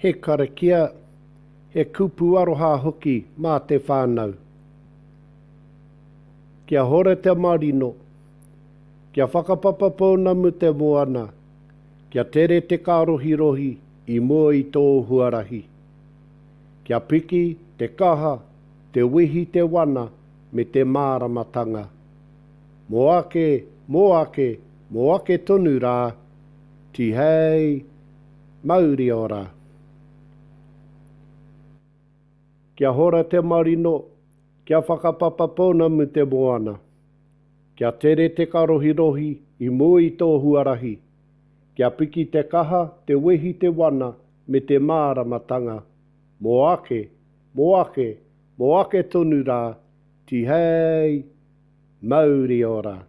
He karakia, he kupu aroha hoki mā te whānau. Kia hora te marino, kia whakapapa pounamu te moana, kia tere te kārohirohi i mua i tō huarahi. Kia piki te kaha, te wehi te wana me te māramatanga. Mō ake, mō ake, mō ake tonu rā, tihei mauri ora. Kia hora te marino, kia whakapapa pounamu te moana. Kia tere te karohirohi i mua i tō huarahi. Kia piki te kaha, te wehi te wana me te māramatanga. Mō ake, mō ake, mō ake tonu rā, tihei mauri ora.